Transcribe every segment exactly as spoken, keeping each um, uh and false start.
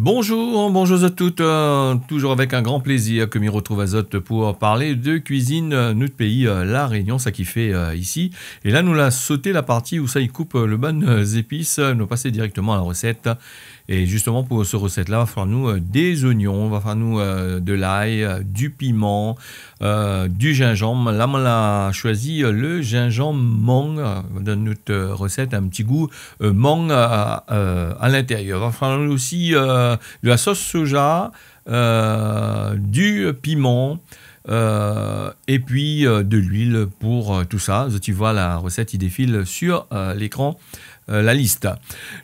Bonjour, bonjour à toutes. Euh, toujours avec un grand plaisir que mi retrouve azot pour parler de cuisine, euh, nout péi, euh, La Réunion, sa ki fé, euh, isi. É la, nou la soté la parti ousa i koup, euh, le bann, euh, zépis, euh, nou pasé directement à la recette. É justement, pour se recette-la, va faloir nou, euh, des oignons, va faloir nou, euh, de l'ail, euh, du piment, euh, du gingembre. La, moin la choisi, euh, le gingembre mang, euh, va donn nout, euh, recette un petit goût, euh, mang, euh, euh, à l'intérieur. Va faloir nou osi, euh, de la sauce soja, euh, du piment, euh, et puis, euh, de l'huile pour, euh, tout ça. Zot i voi la recette i défil sur, euh, l'écran, euh, la liste.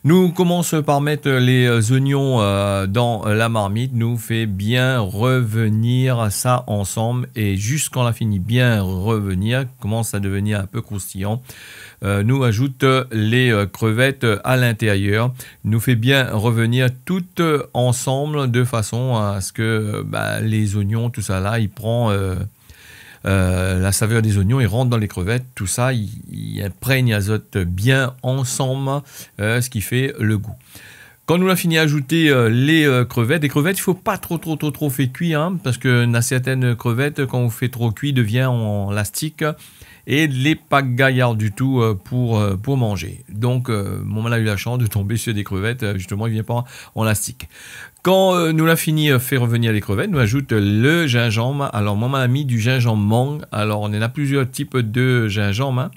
Nou komans par mèt les, euh, oignons, euh, dans, euh, la marmite. Nou fé bien revenir sa ansanm é jusqu'à la fini bien revenir, komans à devenir un peu croustillant. Euh, nou ajout les, euh, crevettes, euh, à l'intérieur. Nou fé bien revenir tout, euh, ansanm de façon à ce que, euh, bah, les oignons, tout ça là, i pran, euh, euh, la saveur des oignons, i rant dans les crevettes, tout ça, i, i imprègne azot bien ansanm, euh, sa ki fé le goût. Kan nou la fini ajout, euh, les, euh, crevettes, les crevettes, i fo pa tro, tro, tro, tro fé kui, hein, parce que na certaines crevettes, kan ou fé tro kui, i devien an lastik é lé pa gayar du tout, euh, pour, euh, pour manger. Donc, euh, moin la u la chance de tomber sur des crevettes, euh, justement, i vien pa an lastik. Kan, euh, nou la fini, euh, fé revenir les crevettes, nou ajout le gingembre. Alors, moin la mi du gingembre mang. Alors, néna plusieurs types de gingembre, hein.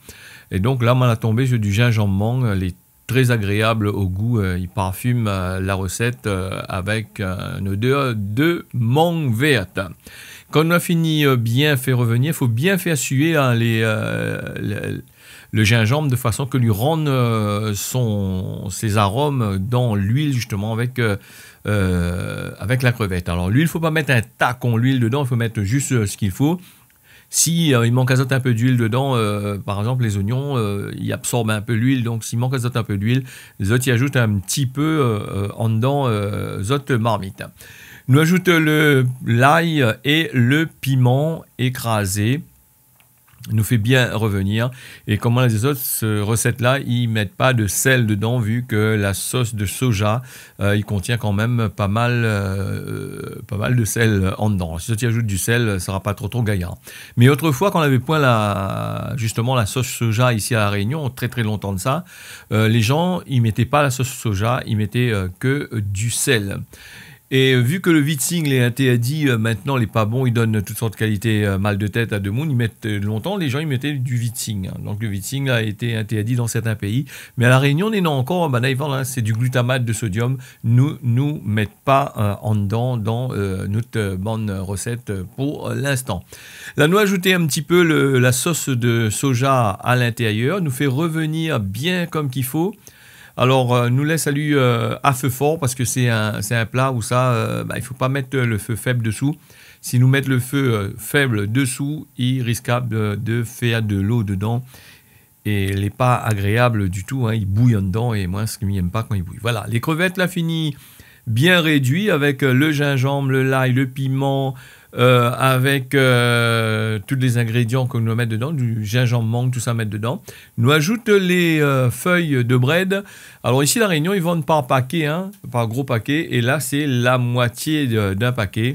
É donc la, moin la tonbé sur du gingembre mang, euh, lé très agréable au goût, euh, i parfume, euh, la recette, euh, avec, euh, une odeur de mangue verte. Kan nou la fini, euh, bien fé revenir, i fo bien fé suer, hein, les, euh, le, le gingembre de façon que li rann, euh, son, ses arômes dans l'huile, justement, avec, euh, euh, avec la crevette. Alors, l'huile, fo pa mèt un takon l'huile dedans, i fo mèt juste, euh, ce qu'il faut. Si, euh, i mank azot un peu d'huile dedans, euh, par exemple, les oignons, euh, i absorbe un peu l'huile. Donc, si i mank azot un peu d'huile, zot i ajout un petit peu, euh, euh, andan, euh, zot marmite. Nou ajout le, l'ail et le piment écrasé. Nou fé bien revenir. É koman la di azot, se recette-là, i mèt pa de sel dedans, vu que la sauce de soja, euh, i contient quand même pas mal, euh, pas mal de sel andan. Si zot i ajout du sel, sera pa tro, tro gayar. Mais autrefois, kan navé poin la, justement, la sauce soja isi à La Réunion, très, très longtemps de ça, euh, les gens, i mèt pa la sauce soja, i mèt, euh, que, euh, du sel. É, euh, vu que le vitzing lé interdit, euh, maintenant, lé pa bon, i donn tout sort kalité, euh, mal de tèt à demoun, i mèt, euh, lontan, les gens, i mèt du vitzing, hein. Donc, le vitzing a été interdit dans certains pays. Mais à La Réunion, néna ankor, ben, i vann, hein, c'est du glutamate de sodium. Nou, nou mèt pa, euh, andan, dan, euh, nout, euh, bann recette, euh, pour, euh, l'instant. La, nou ajout un petit peu le, la sauce de soja à l'intérieur. Nou fé revenir bien comme qu'il faut. Alors, euh, nou lès ali, euh, à feu fort parce que c'est un, c'est un plat ousa, euh, bah, i fo pa mèt le feu faible dessous. Si nou mèt le feu, euh, faible dessous, i riskab de, de fé de lo dedans. É lé pa agréable du tout, hein, i bouy andan é moin, sak mi èm pa kan i bouy. Voilà, les crevettes, la fini bien réduit avec, euh, le gingembre, le l'ail, le piment, euh, avec, euh, tous les ingrédients ke nou mèt dedans, du gingembre, mangue, tout ça mèt dedans. Nou ajout les, euh, feuilles de brède. Alors ici, La Réunion, i vann par paquet, hein, par gros paquet. É la, c'est la moitié de, d'un paquet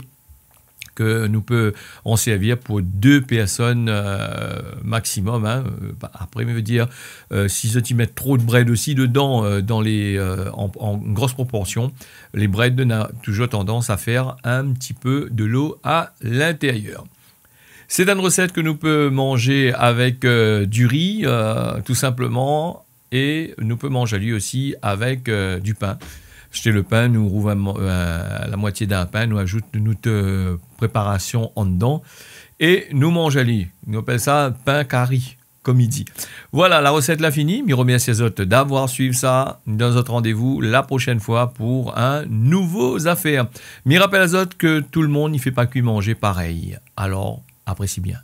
ke nou pé an sèrvir pou deux personnes, euh, maximum, hein. Euh, bah, après, mi vé dir, euh, si zot i mèt tro de brède osi dedan, euh, dans les, euh, en, en grosse proportion, les brèdes na toujours tendance à faire un petit peu de l'eau à l'intérieur. C'est une recette que nou pé manger avec, euh, du riz, euh, tout simplement. É nou pé manz ali osi avèk, euh, du pin. Ashté le pin, nou rouv in mo-, euh, la moitié d'in pin, nou ajout nout, euh, préparation andan é nou manz ali. Nou apèl sa pin kari, konm i di. Voilà, la recette la fini. Mi remèrsi azot d'avoir suiv sa. Nou donn azot randévou la prochaine fois pour un nouveau zafèr. Mi rapèl azot ke tout le monde i fé pa kui manzé parèy. Alors, aprési bien.